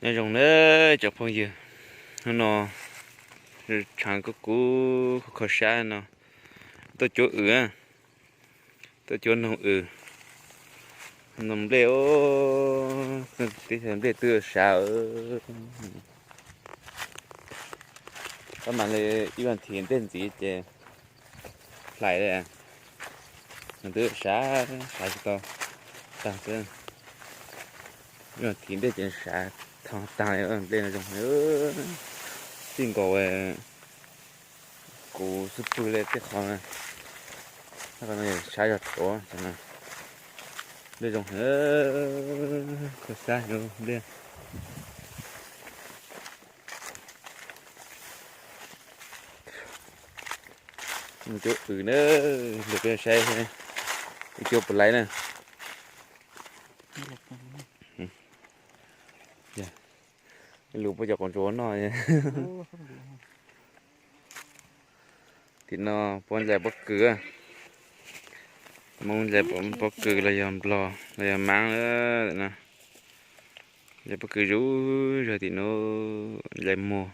Nyob zoo nawb cov phooj ywg, hnub no tshav kub kub kho kho siab no, tuaj cuab wm, tuaj cuab noog wm, noog nplej, teb chaws nplej twb sav. Tab mas li ib vas thiv ntej ntxiv ces hlais li, nws twb sav, sav tsis tau tag xwb. Ib vas thiv ntej ces sav tag, nplej no zoo heev, txij nkaus kuv xub pwg li tej qhov, sav zog tuav, nplej zoo heev, kho siab nplej. Cuab wm na, ntawm peb saib ib cuab puas laib na. Lus puab cov quav ntsuab noj. Tim no puab ncaim pob kws, Hmoob ncaim pob kws los yog Nplog los yog Maab na. Ncaim pob kws zuj zog tim no, ncaim muag.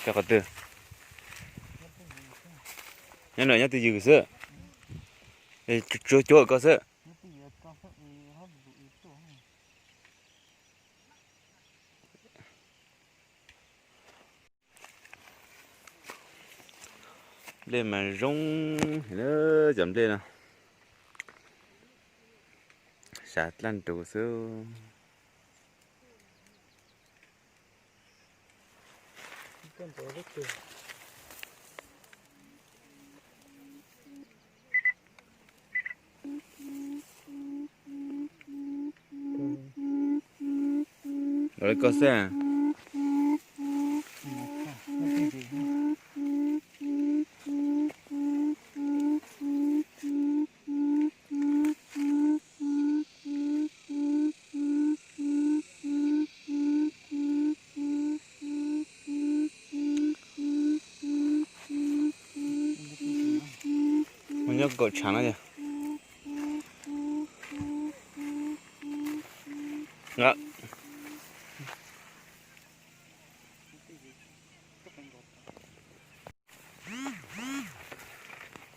Cov qhov twg? Nyob no nyob twj ywm xwb. Tsuas cuab koj xwb. Nplej mas zoo heev, cov nplej no sav dlaj nruv xwb. Los li koj xwb. Mus nyob kaum tshav no yog.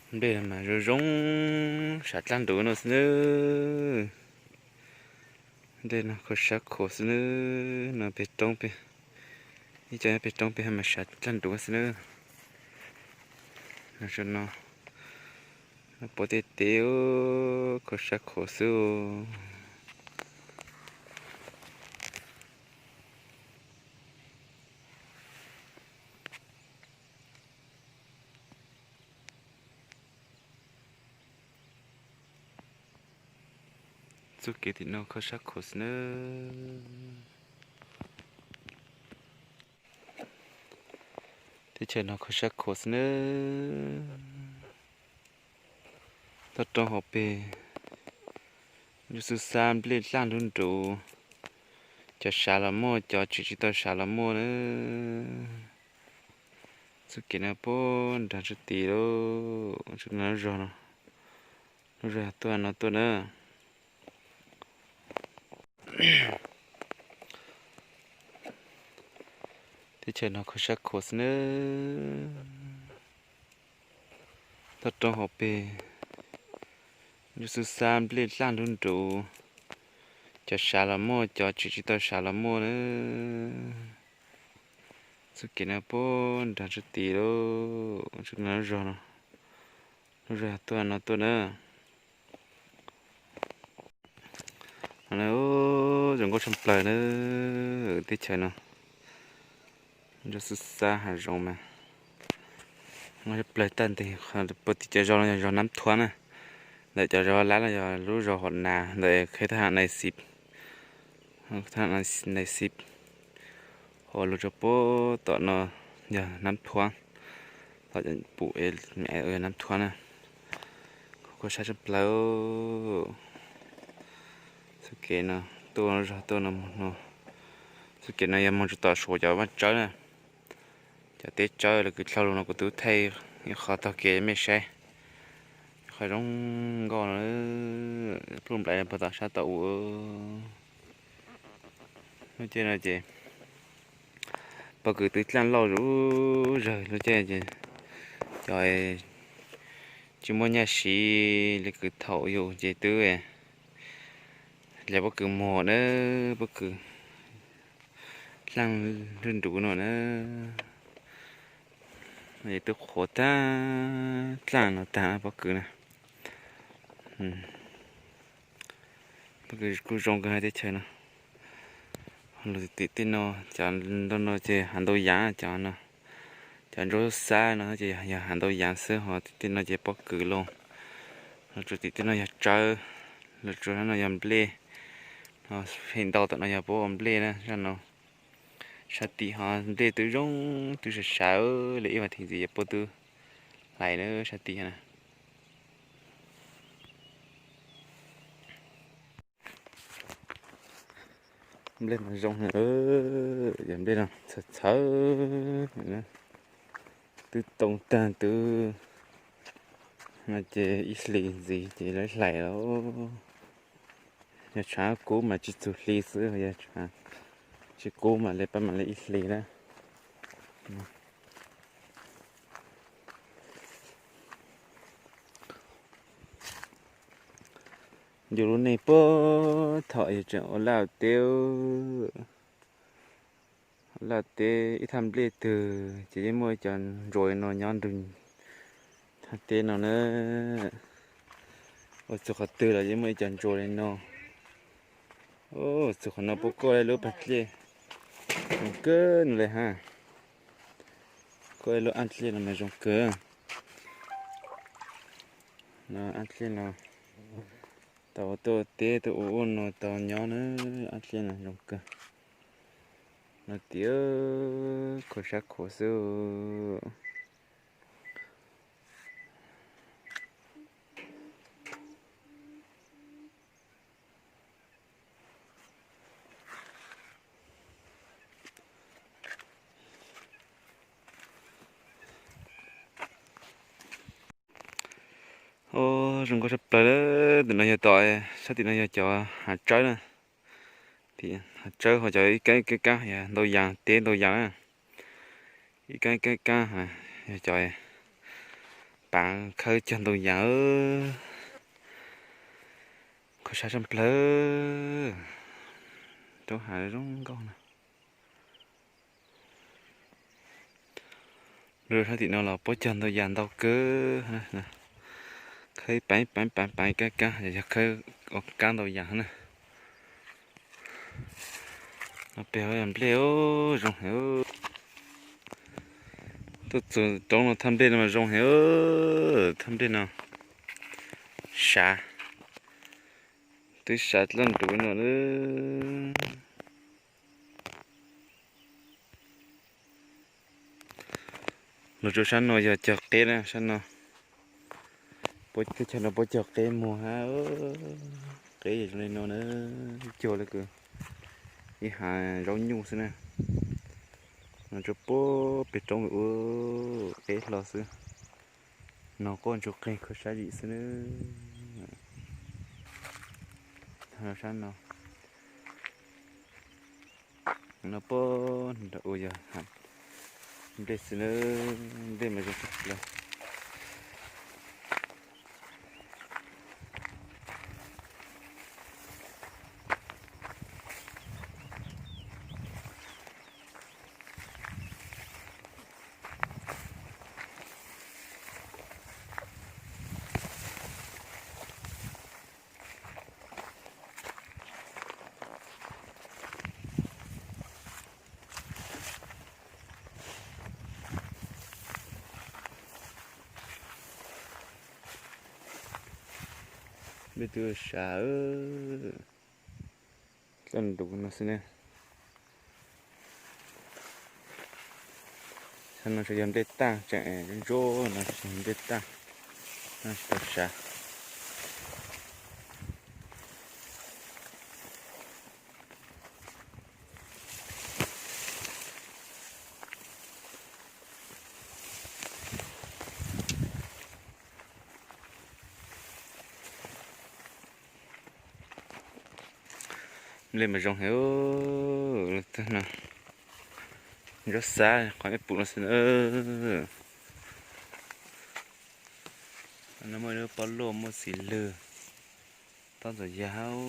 Nplej mas zoo zoo, sav dlaj nruv no xwb nawb. Nplej no kho sab khuav xwb nawb. No peg roob peg, ib co nyob peg roob peg mas sav dlaj nruv xwb nawb. No, no puab tej teb kho sab khuav xwb. Txuj kev tim no kho sab khuav xwb nawb. Teb chaws no kho sab khuav xwb nawb. Toj roob hauv peg, ntsuj xub xab nplej dlaj nruv nruv. Cov sav los muaj, cov tsis tsis tau sav los muaj nawb. Txuj kev no puag nrag ntsuj tid lauj, tsuj no lub zog no, lub zog tuaj no tuaj na. Teb chaws no kho sab khuav xwb nawb. Toj roob hauv peg, ntsuj xub xab nplej dlaj nruv nruv. Cov sav los muaj, cov tsis tsis tau sav los muaj nawb. Txuj kev no puag nrag ntsuj tid lauj, tsuj no lub zog no, lub zog tuaj no tuaj na. Zoo nkauj tshaj plaws nawb, teb chaws no. Ntsuj xub xab hav zoov mas zoo nkauj tshaj plaws tag nteeg. Puag tim cov zos no yog zos Nab Thuab na, ntawm cov zos lab no yog lub zos Huam Nas, ntawm khej thab ham Nais Xis, thab ham Nais Xis. Ho lug rau puag tom no yog Nab Thuab, tom pum Nab Thuab na. Kho sab tshaj plaws. Txuj kev no tuaj zog tuaj no mus no, txuj kev no yog moog rau tom Suav cov vaj tsawb na. Cov teb tsawb lawv kwv dlhau los no kuv twb thaij ib qho taug kev mej saib. Qhov zoo nkauj no, pluj nplaim puag tom sab tom u. Lub caij no ces pob kws twb dlaaj loj zuj zawg lub caij ces cov tsis muaj nyaj siv li kws thaum yus ces twb hlais pob kws muag na, pob kws dlaaj zuj nruv no na. Es twb qhuav tag dlaaj no tag pob kws na. Pob kws kuj zoo kawg teb chaws no. Los tim tej no, cov ntau no ces hav ntau yaav, cov no, cov ntsuab xab no ces yog hav ntau yaav xwb, ho tim tej no ces pob kws los, los tsuas tim tej no yog tsawb, los tsuas sab no yog nplej, ho phem ntau tom no yog pob nplej na, sab no. Sab tim ho nplej twb zoo, twb sav sav li ib vas thiv ntxiv yog pob twb hlais na sab tim na. Nplej mas zoo, yog nplej no txhawv txhawv, twb too tag twb no ces ib hlis ntxiv ces lawv hlais lawm. Yog tshav kub mas tsis txug hli xwb, yog tshav tsis kub mas li pab mam li ib hlis na. Yus lub neej puag thaum yus tseem ua laj teb, laj teb ib thaj nplej twg ces yeej muaj ib co ntsuas li no nyob nrug thaj teb no na. Ua txug qhov twg los yeej muaj ib co ntsuas li no. Txug qhov no puab kuaj lub pag dlej zoo kawg no li hab. Kuaj lub ab dlej no mas zoo kawg. No ab dlej no tau tuaj teb tuaj ua ua no tau nyob na, ab dlej no zoo kawg. No tias khuv sab khuav xwb. Zoo nkauj sab plaws. Tim no yog tom, sab tim no yog cov hav tsawb na. Tim hav tsawb ho cov ib kab ib kab yog ntau yas, teb ntau yas na. Ib kab ib kab yog cov paav khawb cog ntau yas. Khuv sab sab plaws. Roob hav zoo nkauj na. Lub sab tim no los puab cog ntau yas ntau kawg. Khawb paav paav paav paav kab kab, yog khawb ua kab ntau yas na. No pem yog nplej zoo heev. Tuaj txug roob no thaj nplej no mas zoo heev. Thaj nplej no sav, twb sav dlaab nruv no. Los rua sab no yog cog qeb na, sab no. Teb chaws no puab cog qeb muag hab, qeb zoo li no na, cog li kws ib hav zaub nyuj xwb na. No rua puag pem roob ua qeb hlo xwb. No quaj ntsuag qeeg khuv sab zim xwb na. Sab no, no puag nram ua yog nplej xwb na, nplej mas zoo tshaj plaws. Nplej twb sav, dlaab nruv no xwb ne. Sab no tsuas yog nplej tag tseem ntsuab no, tsuas yog nplej tag, tsis tau sav. Dej mas zoo heev, no, ntsuab xab qhov ib pum no xwb na. No muaj lub pob luaj muaj txiv lwg, tob ntxuam yag,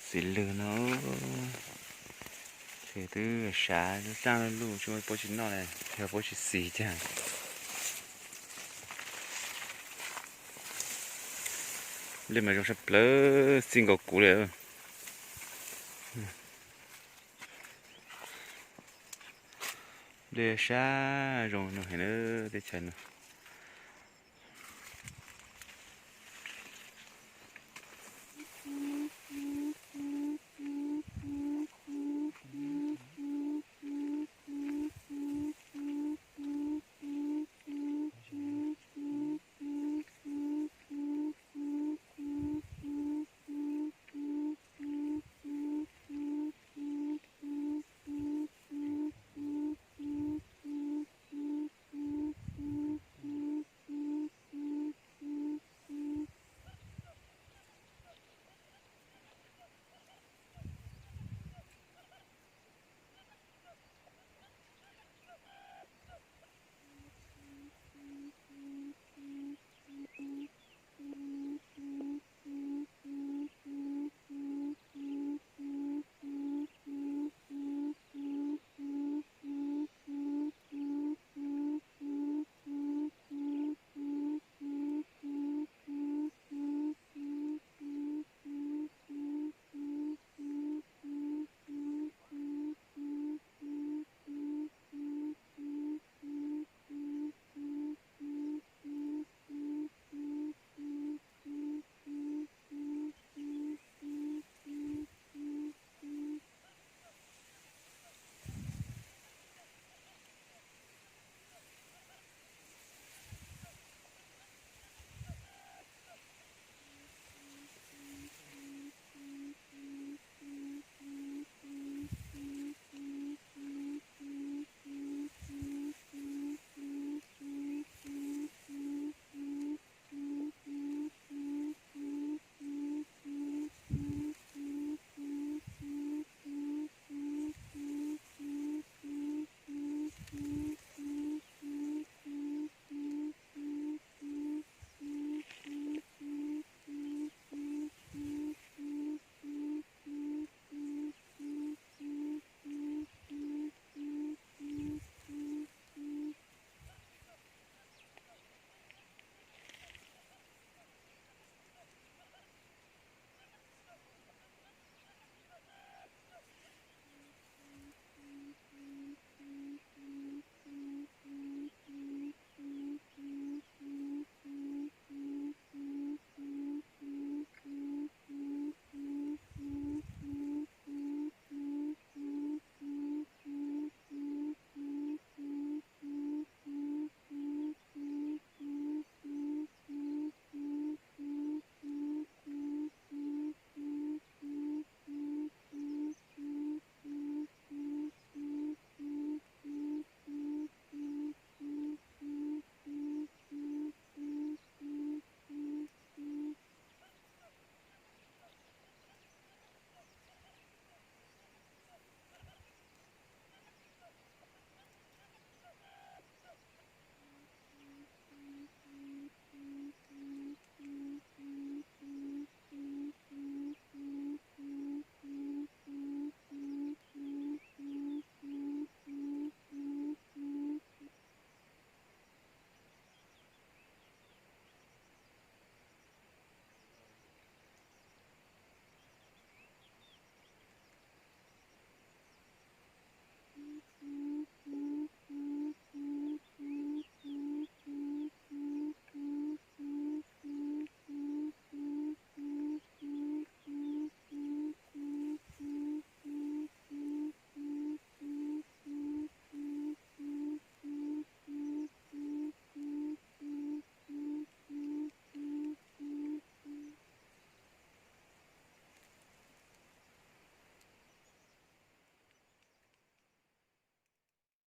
txiv lwg no. Ces twb sav zaaj luj tsis muaj pob tsis noj li, yog pob tsis xis cas. Dej mas zoo sab plawv txij nkaus kuv li. Dej sab zoo no heev na, teb chaws no.